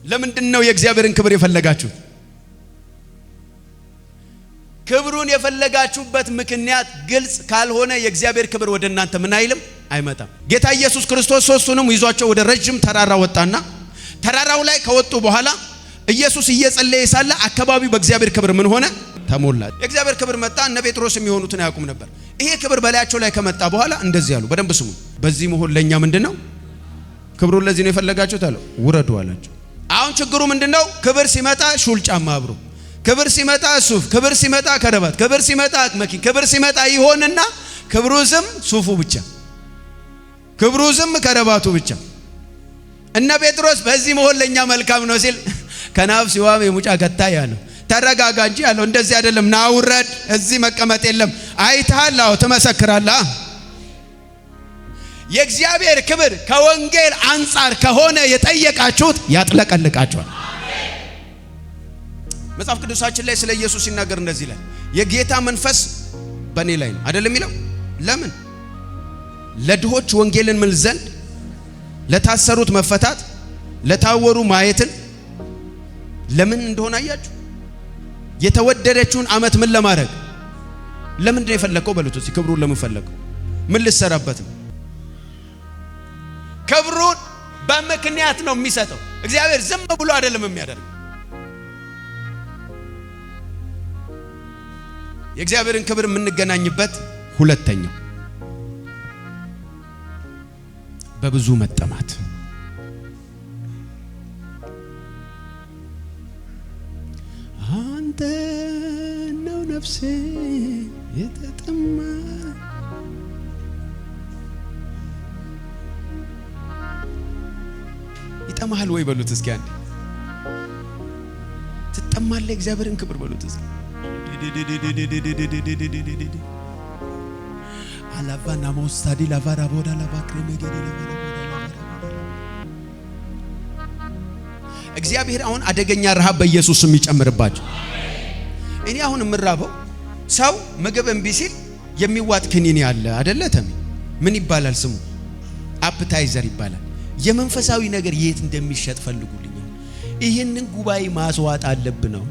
ለምንድን ነው የእግዚአብሔርን ክብር የፈለጋችሁት? ክብሩን የፈለጋችሁበት ምክንያት ግልጽ ካልሆነ የእግዚአብሔር ክብር ወደ እናንተ ምን አይልም፣ አይመጣም። ጌታ ኢየሱስ ክርስቶስ ሶስቱንም ይዟቸው ወደ ረጅም ተራራ ወጣና ተራራው ላይ ከወጡ በኋላ ኢየሱስ እየጸለየ ሳለ አካባቢው በእግዚአብሔር ክብር ምን ሆነ? ተሞላ። የእግዚአብሔር ክብር መጣ። እነ ጴጥሮስ የሚሆኑትን አያውቁም ነበር። ይሄ ክብር በላያቸው ላይ ከመጣ በኋላ እንደዚህ አሉ። በደንብ ስሙ። በዚህ መሆን ለኛ ምንድነው? ክብሩን ለዚህ ነው የፈለጋችሁት አለው። ውረዱ አላቸው። አሁን ችግሩ ምንድነው? ክብር ሲመጣ ሹል ጫማ አብሮ፣ ክብር ሲመጣ ሱፍ፣ ክብር ሲመጣ ከረባት፣ ክብር ሲመጣ መኪና፣ ክብር ሲመጣ ይሆንና ክብሩ ዝም ሱፉ ብቻ፣ ክብሩ ዝም ከረባቱ ብቻ። እነ ጴጥሮስ በዚህ መሆን ለኛ መልካም ነው ሲል ከናፍ ሲዋም የሙጫ ገታ ያለው ተረጋጋ እንጂ ያለው እንደዚህ አይደለም። ና ውረድ፣ እዚህ መቀመጥ የለም። አይተሃል፣ አዎ ትመሰክራለህ። የእግዚአብሔር ክብር ከወንጌል አንጻር ከሆነ የጠየቃችሁት ያጥለቀልቃችኋል። መጽሐፍ ቅዱሳችን ላይ ስለ ኢየሱስ ሲናገር እንደዚህ ይላል፣ የጌታ መንፈስ በእኔ ላይ ነው አይደለም የሚለው። ለምን? ለድሆች ወንጌልን ምል ዘንድ፣ ለታሰሩት መፈታት፣ ለታወሩ ማየትን። ለምን እንደሆነ አያችሁ? የተወደደችውን ዓመት ምን ለማድረግ? ለምንድን ነው የፈለከው በሉት እስኪ። ክብሩን ለምን ፈለከው? ምን ልሰራበት ነው? ክብሩን በምክንያት ነው የሚሰጠው። እግዚአብሔር ዝም ብሎ አይደለም የሚያደርገው። የእግዚአብሔርን ክብር የምንገናኝበት ሁለተኛው በብዙ መጠማት። አንተ ነው ነፍሴ የተጠማ። ይጠማሃል ወይ በሉት እስኪ አንዴ። ትጠማለህ? እግዚአብሔርን ክብር በሉት እስኪ። አላቫና ሞሳዲ ላቫራ ቦዳ ላቫክሬሜጌዲ ላቫራ ቦዳ ላቫራ ቦዳ። እግዚአብሔር አሁን አደገኛ ረሃብ በኢየሱስ ስም ይጨምርባቸው። እኔ አሁን የምራበው ሰው ምግብ እምቢ ሲል የሚዋጥ ክኒን ያለ አይደለ? ተሚ ምን ይባላል ስሙ? Appetizer ይባላል። የመንፈሳዊ ነገር የት እንደሚሸጥ ፈልጉልኝ። ይህንን ጉባኤ ማስዋጥ አለብን ነው።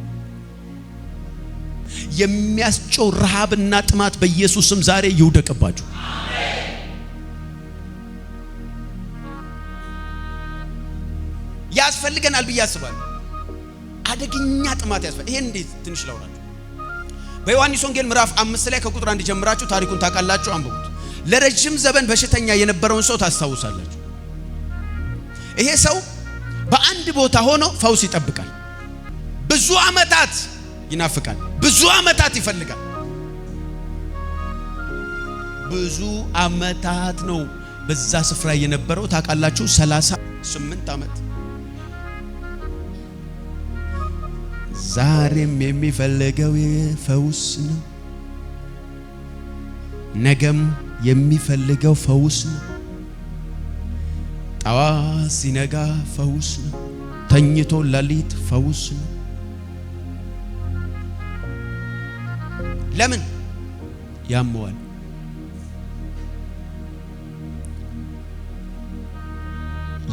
የሚያስጨው ረሃብና ጥማት በኢየሱስ ስም ዛሬ ይውደቅባችሁ። ያስፈልገናል ብዬ አስባለሁ። አደገኛ ጥማት ያስፈልጋል። ይሄን እንዴት ትንሽ ላውራችሁ። በዮሐንስ ወንጌል ምዕራፍ 5 ላይ ከቁጥር 1 ጀምራችሁ ታሪኩን ታውቃላችሁ፣ አንብቡት። ለረጅም ዘመን በሽተኛ የነበረውን ሰው ታስታውሳላችሁ። ይሄ ሰው በአንድ ቦታ ሆኖ ፈውስ ይጠብቃል። ብዙ ዓመታት ይናፍቃል። ብዙ ዓመታት ይፈልጋል። ብዙ ዓመታት ነው በዛ ስፍራ የነበረው ታውቃላችሁ፣ 38 ዓመት። ዛሬም የሚፈልገው ፈውስ ነው። ነገም የሚፈልገው ፈውስ ነው። ጠዋት ሲነጋ ፈውስ ነው። ተኝቶ ለሊት ፈውስ ነው። ለምን ያመዋል?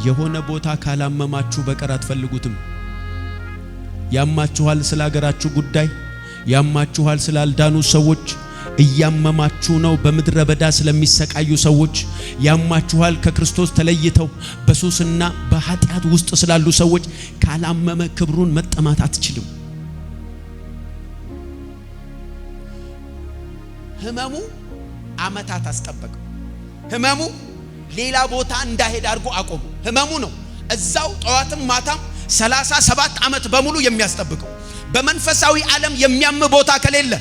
የሆነ ቦታ ካላመማችሁ በቀር አትፈልጉትም። ያማችኋል ስለ ሀገራችሁ ጉዳይ፣ ያማችኋል ስላልዳኑ ሰዎች፣ እያመማችሁ ነው በምድረ በዳ ስለሚሰቃዩ ሰዎች፣ ያማችኋል ከክርስቶስ ተለይተው በሱስና በኃጢአት ውስጥ ስላሉ ሰዎች። ካላመመ ክብሩን መጠማት አትችልም። ህመሙ ዓመታት አስጠበቀው። ህመሙ ሌላ ቦታ እንዳይሄድ አድርጎ አቆሙ። ህመሙ ነው እዛው ጠዋትም ማታም 37 ዓመት በሙሉ የሚያስጠብቀው። በመንፈሳዊ ዓለም የሚያም ቦታ ከሌለ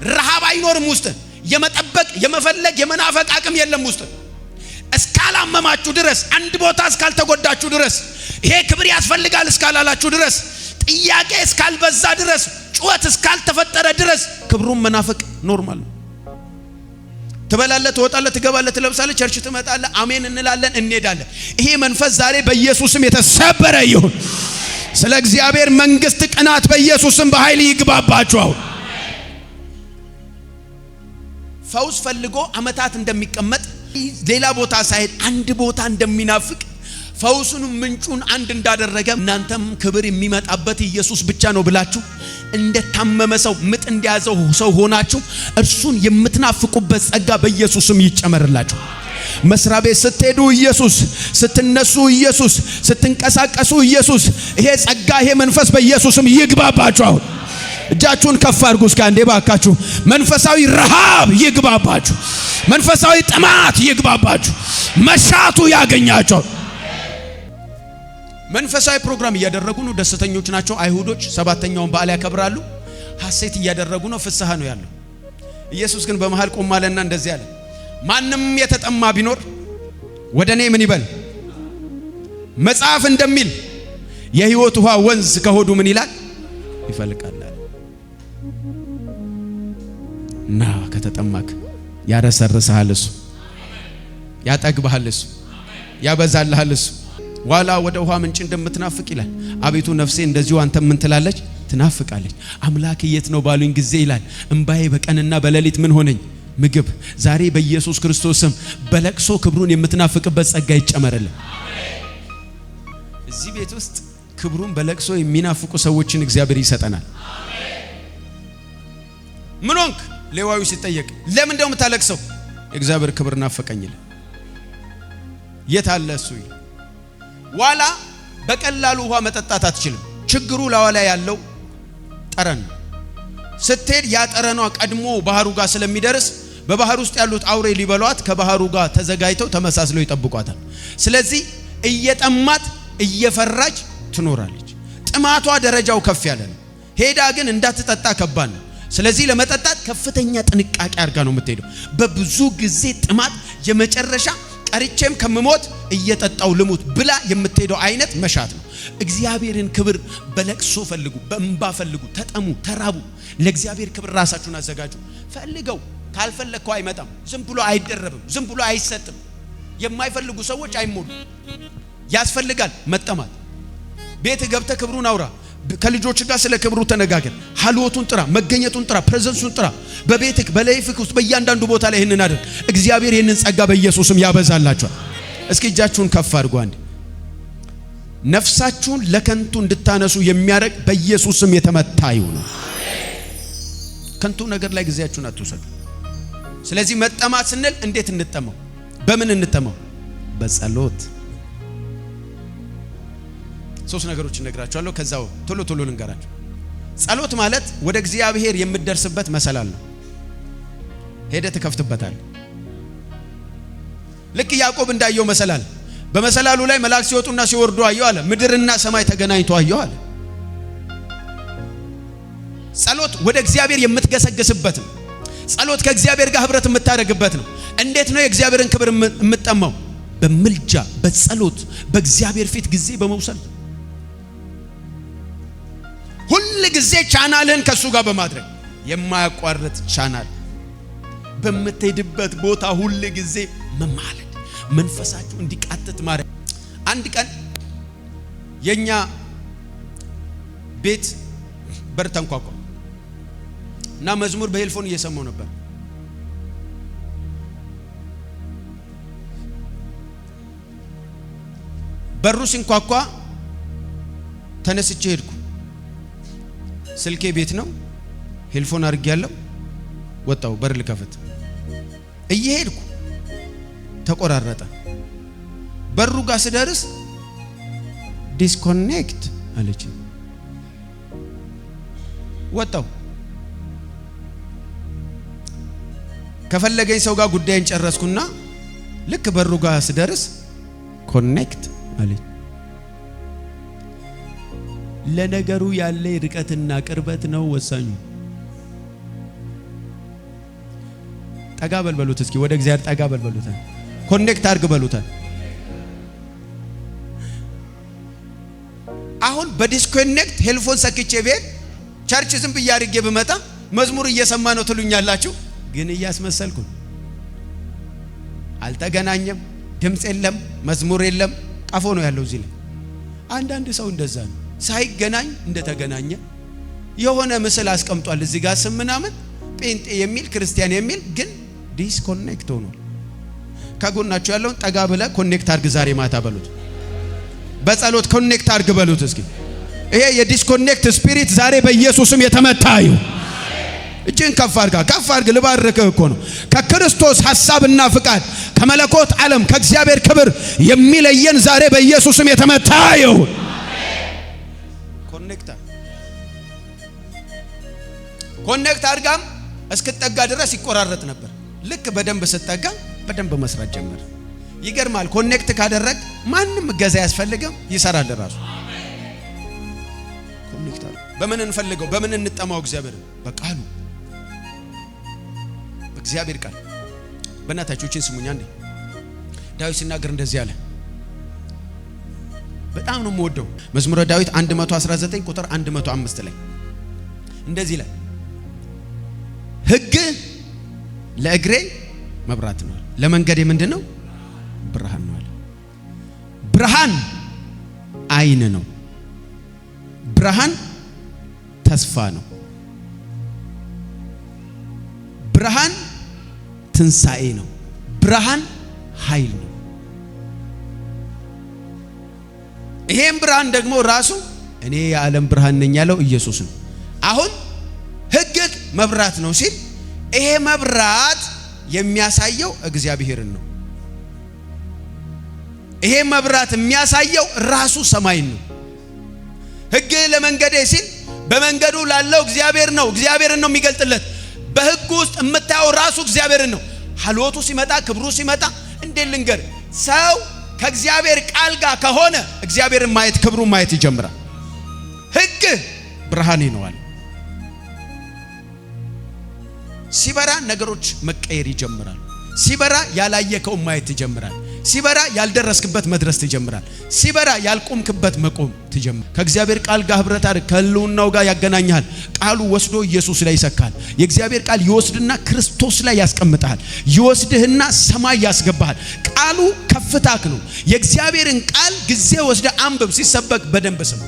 ረሃብ አይኖርም። ውስጥ የመጠበቅ፣ የመፈለግ፣ የመናፈቅ አቅም የለም። ውስጥ እስካላመማችሁ ድረስ፣ አንድ ቦታ እስካልተጎዳችሁ ድረስ፣ ይሄ ክብር ያስፈልጋል እስካላላችሁ ድረስ፣ ጥያቄ እስካልበዛ ድረስ፣ ጩኸት እስካልተፈጠረ ድረስ ክብሩን መናፈቅ normal ነው። ትበላለህ፣ ትወጣለህ፣ ትገባለህ፣ ትለብሳለህ፣ church ትመጣለህ፣ አሜን እንላለን፣ እንሄዳለን። ይሄ መንፈስ ዛሬ በኢየሱስም የተሰበረ ይሁን። ስለ እግዚአብሔር መንግስት ቅናት በኢየሱስም በኃይል ይግባባችሁ። አሁን ፈውስ ፈልጎ ዓመታት እንደሚቀመጥ፣ ሌላ ቦታ ሳይሄድ አንድ ቦታ እንደሚናፍቅ፣ ፈውሱን ምንጩን አንድ እንዳደረገ እናንተም ክብር የሚመጣበት ኢየሱስ ብቻ ነው ብላችሁ እንደታመመ ሰው፣ ምጥ እንደያዘው ሰው ሆናችሁ እርሱን የምትናፍቁበት ጸጋ በኢየሱስም ይጨመርላችሁ። መስሪያ ቤት ስትሄዱ ኢየሱስ፣ ስትነሱ ኢየሱስ፣ ስትንቀሳቀሱ ኢየሱስ። ይሄ ጸጋ፣ ይሄ መንፈስ በኢየሱስም ይግባባችሁ። አሁን እጃችሁን ከፍ አድርጉ እስኪ አንዴ ባካችሁ። መንፈሳዊ ረሃብ ይግባባችሁ። መንፈሳዊ ጥማት ይግባባችሁ። መሻቱ ያገኛችሁ። መንፈሳዊ ፕሮግራም እያደረጉ ነው። ደስተኞች ናቸው። አይሁዶች ሰባተኛውን በዓል ያከብራሉ። ሐሴት እያደረጉ ነው። ፍስሐ ነው ያለው። ኢየሱስ ግን በመሃል ቆም አለና እንደዚህ አለ፣ "ማንም የተጠማ ቢኖር ወደ እኔ ምን ይበል? መጽሐፍ እንደሚል የሕይወት ውሃ ወንዝ ከሆዱ ምን ይላል? ይፈልቃል" አለ። ና ከተጠማክ፣ ያረሰርስሃል እሱ፣ ያጠግብሃል እሱ፣ ያበዛልሃል እሱ። ዋላ ወደ ውሃ ምንጭ እንደምትናፍቅ ይላል፣ አቤቱ ነፍሴ እንደዚሁ አንተ ምን ትላለች? ትናፍቃለች። አምላክ የት ነው ባሉኝ ጊዜ ይላል፣ እምባዬ በቀንና በሌሊት ምን ሆነኝ? ምግብ። ዛሬ በኢየሱስ ክርስቶስ ስም በለቅሶ ክብሩን የምትናፍቅበት ጸጋ ይጨመርልን። እዚህ ቤት ውስጥ ክብሩን በለቅሶ የሚናፍቁ ሰዎችን እግዚአብሔር ይሰጠናል። ምን ሆንክ? ሌዋዊው ሲጠየቅ ለምን እንደው የምታለቅሰው? የእግዚአብሔር ክብር ናፈቀኝ ይላል። የት አለ እሱ? ዋላ በቀላሉ ውሃ መጠጣት አትችልም። ችግሩ ላዋ ላይ ያለው ጠረን ነው። ስትሄድ ያ ጠረኗ ቀድሞ ባህሩ ጋር ስለሚደርስ በባህር ውስጥ ያሉት አውሬ ሊበሏት ከባህሩ ጋር ተዘጋጅተው ተመሳስለው ይጠብቋታል። ስለዚህ እየጠማት እየፈራች ትኖራለች። ጥማቷ ደረጃው ከፍ ያለ ነው። ሄዳ ግን እንዳትጠጣ ከባድ ነው። ስለዚህ ለመጠጣት ከፍተኛ ጥንቃቄ አድርጋ ነው የምትሄደው። በብዙ ጊዜ ጥማት የመጨረሻ ቀርቼም ከምሞት እየጠጣው ልሙት ብላ የምትሄደው አይነት መሻት ነው። እግዚአብሔርን ክብር በለቅሶ ፈልጉ፣ በእንባ ፈልጉ፣ ተጠሙ፣ ተራቡ። ለእግዚአብሔር ክብር ራሳችሁን አዘጋጁ። ፈልገው፣ ካልፈለግከው አይመጣም። ዝም ብሎ አይደረብም፣ ዝም ብሎ አይሰጥም። የማይፈልጉ ሰዎች አይሞሉ። ያስፈልጋል መጠማት። ቤት ገብተህ ክብሩን አውራ። ከልጆች ጋር ስለ ክብሩ ተነጋገር። ሀልዎቱን ጥራ፣ መገኘቱን ጥራ፣ presence ኡን ጥራ። በቤትህ በ life ህ ውስጥ በእያንዳንዱ ቦታ ላይ ይህንን አድርግ። እግዚአብሔር ይህንን ጸጋ በኢየሱስም ያበዛላችኋል። እስኪ እጃችሁን ከፍ አድርጉ አንዴ። ነፍሳችሁን ለከንቱ እንድታነሱ የሚያደርግ በኢየሱስም የተመታ ይሁን። ከንቱ ነገር ላይ ጊዜያችሁን አትውሰዱ። ስለዚህ መጠማት ስንል እንዴት እንጠማው? በምን እንጠማው? በጸሎት። ሶስት ነገሮች እነግራችኋለሁ። ከዛው ቶሎ ቶሎ ልንገራችሁ። ጸሎት ማለት ወደ እግዚአብሔር የምትደርስበት መሰላል ነው። ሄደህ ትከፍትበታል። ልክ ያዕቆብ እንዳየው መሰላል፣ በመሰላሉ ላይ መልአክ ሲወጡና ሲወርዱ አየሁ አለ። ምድርና ሰማይ ተገናኝቶ አየሁ አለ። ጸሎት ወደ እግዚአብሔር የምትገሰግስበት ነው። ጸሎት ከእግዚአብሔር ጋር ህብረት የምታደርግበት ነው። እንዴት ነው የእግዚአብሔርን ክብር የምጠማው? በምልጃ፣ በጸሎት፣ በእግዚአብሔር ፊት ጊዜ በመውሰድ፣ ሁል ጊዜ ቻናልህን ከእሱ ጋር በማድረግ፣ የማያቋርጥ ቻናል፣ በምትሄድበት ቦታ ሁል ጊዜ መማለድ፣ መንፈሳችሁ እንዲቃትት ማድረግ። አንድ ቀን የኛ ቤት በር ተንኳኳ እና መዝሙር በ earphone እየሰማው ነበር። በሩ ሲንኳኳ ተነስቼ ሄድኩ። ስልኬ ቤት ነው፣ earphone አድርጌያለሁ። ወጣው በር ልከፍት እየሄድኩ ተቆራረጠ። በሩ ጋር ስደርስ disconnect አለች። ወጣው። ከፈለገኝ ሰው ጋር ጉዳይን ጨረስኩና ልክ በሩ ጋር ስደርስ connect አለች። ለነገሩ ያለ ርቀትና ቅርበት ነው ወሳኙ። ጠጋ በል በሉት እስኪ፣ ወደ እግዚአብሔር ጠጋ በል በሉት። Connect አድርግ በሉት። አሁን በ disconnect earphone ሰክቼ ቤት church ዝም ብዬ አድርጌ ብመጣ መዝሙር እየሰማ ነው ትሉኛላችሁ፣ ግን እያስመሰልኩ። አልተገናኘም፣ ድምፅ የለም፣ መዝሙር የለም፣ ቀፎ ነው ያለው እዚህ ላይ። አንዳንድ ሰው እንደዛ ነው፣ ሳይገናኝ እንደተገናኘ የሆነ ምስል አስቀምጧል እዚህ ጋር፣ ስም ምናምን፣ ጴንጤ የሚል፣ ክርስቲያን የሚል፣ ግን disconnect ሆኗል። ከጎናችሁ ያለውን ጠጋ ብለህ connect አድርግ ዛሬ ማታ በሉት። በጸሎት connect አድርግ በሉት እስኪ። ይሄ የ disconnect spirit ዛሬ በኢየሱስም የተመታ ይሁን። እጅን ከፍ አድርጋ፣ ከፍ አድርግ። ልባርክህ እኮ ነው። ከክርስቶስ ሐሳብና ፍቃድ፣ ከመለኮት ዓለም፣ ከእግዚአብሔር ክብር የሚለየን ዛሬ በኢየሱስም የተመታ ይሁን። Connect connect አድርጋም እስክጠጋ ድረስ ይቆራረጥ ነበር። ልክ በደንብ ስጠጋ በደንብ መስራት ጀመረ። ይገርማል። Connect ካደረግ ማንም እገዛ አያስፈልግም፣ ይሰራል ራሱ። Connect አድርግ። በምን እንፈልገው? በምን እንጠማው? እግዚአብሔር በቃሉ፣ በእግዚአብሔር ቃል። በእናታችሁ እችን ስሙኝ አንዴ። ዳዊት ሲናገር እንደዚህ አለ። በጣም ነው የምወደው። መዝሙረ ዳዊት 119 ቁጥር 105 ላይ እንደዚህ ይላል፣ ሕግህ ለእግሬ መብራት ነው፣ ለመንገዴ ምንድን ነው? ብርሃን ነው አለ። ብርሃን አይን ነው። ብርሃን ተስፋ ነው። ብርሃን ትንሣኤ ነው። ብርሃን ኃይል ነው። ይሄም ብርሃን ደግሞ ራሱ እኔ የዓለም ብርሃን ነኝ ያለው ኢየሱስ ነው። አሁን ሕግህ መብራት ነው ሲል ይሄ መብራት የሚያሳየው እግዚአብሔርን ነው። ይሄ መብራት የሚያሳየው ራሱ ሰማይን ነው። ሕግህ ለመንገዴ ሲል በመንገዱ ላለው እግዚአብሔር ነው። እግዚአብሔርን ነው የሚገልጥለት። በሕጉ ውስጥ የምታየው ራሱ እግዚአብሔርን ነው። ሀልወቱ ሲመጣ፣ ክብሩ ሲመጣ፣ እንዴት ልንገር፣ ሰው ከእግዚአብሔር ቃል ጋር ከሆነ እግዚአብሔርን ማየት፣ ክብሩን ማየት ይጀምራል። ሕግህ ብርሃኔ ነው አለ። ሲበራ ነገሮች መቀየር ይጀምራል። ሲበራ ያላየከውን ማየት ትጀምራል። ሲበራ ያልደረስክበት መድረስ ትጀምራል። ሲበራ ያልቆምክበት መቆም ትጀምራል። ከእግዚአብሔር ቃል ጋር ህብረት አድርግ። ከህልውናው ጋር ያገናኝሃል። ቃሉ ወስዶ ኢየሱስ ላይ ይሰካል። የእግዚአብሔር ቃል ይወስድና ክርስቶስ ላይ ያስቀምጥሃል። ይወስድህና ሰማይ ያስገባሃል። ቃሉ ከፍታክ ነው። የእግዚአብሔርን ቃል ጊዜ ወስደ አንብብ። ሲሰበክ በደንብ ስማ።